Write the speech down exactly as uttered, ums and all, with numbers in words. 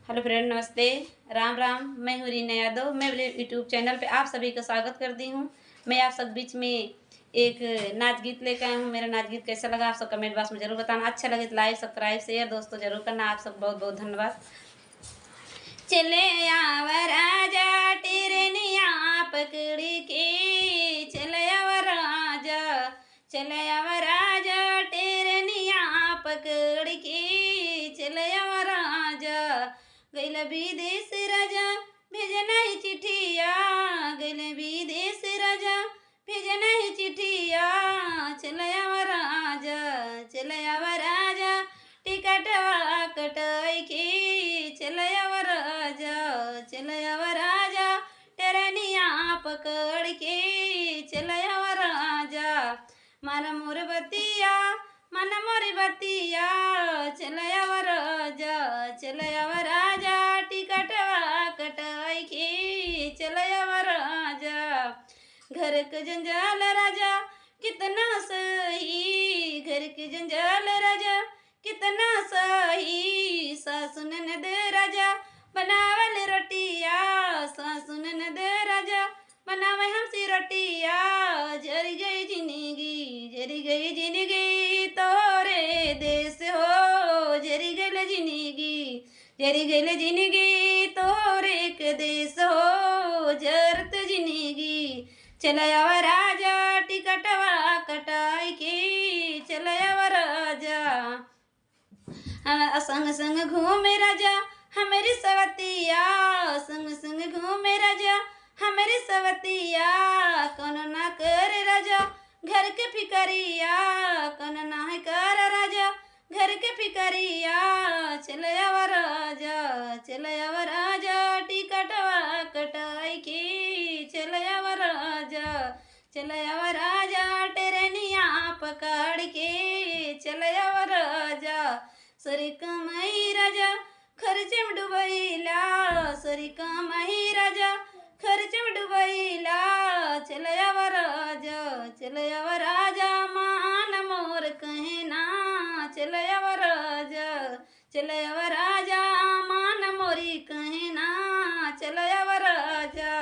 हेलो फ्रेंड, नमस्ते, राम राम। मैं हूँ रीना यादव। मैं मेरे YouTube चैनल पे आप सभी का स्वागत करती हूँ। मैं आप सब बीच में एक नाच गीत लेकर आई हूँ। मेरा नाच गीत कैसा लगा, आप सब कमेंट बॉक्स में जरूर बताना। अच्छा लगे तो लाइक, सब्सक्राइब, शेयर दोस्तों जरूर करना। आप सब बहुत बहुत धन्यवाद। चले आवा राजा टेरनिया पकड़ के, चले आवा राजा, चले आवा राजा टेरनिया पकड़ के, चले आवा राजा। गइल विदेश राजा, भेजे नाही चिट्ठिया, गइल विदेश राजा, भेजे नाही चिट्ठिया। चले आवा राजा, चले आवा राजा, टिकटवा कटाई के। चले आवा राजा, चले आवा राजा, टेरनिया पकड़ के। चले आवा राजा, मन मोर बतिया, मन मोर बतिया। चले आवा राजा, चले आवा राजा, टिकटवा कटाई के। चले आवा राजा, घर के जंजाल राजा कितना सही, घर के जंजाल राजा कितना सही। सासु ननद राजा बनावल रोटिया, सासु ननद राजा बनावे हमसे रोटिया। जरि गई जिंदगी, जरि गई जिंदगी तोरे देश हो, जरि गइल जिंदगी, जरि गइल जिंदगी तोरे के देश हो, जरत जिंदगी। चले आवा राजा टिकटवा कटाई के, चले आवा राजा। हाँ, संग संग घूमे राजा हमरी सवतिया, संग संग घूमे राजा हमरी सवतिया। कौनो ना करे राजा घर के फिकरिया, कौनो ना है कर राजा घर के फिकरिया। चले आवा राजा, चले आवा राजा, टिकटवा कटाई के। चले आवा राजा, चले आवा राजा, टेरनिया पकड़ के। चले आवा राजा, सरी कमाई राजा खर्च में डुबैला, सरी कमाई राजा खर्च में डुबैला। चले आवा राजा, चले आवा राजा, मान मोर कहना। चले आवा राजा, चले आवा राजा, मान मोरी कहना। चले आवा राजा।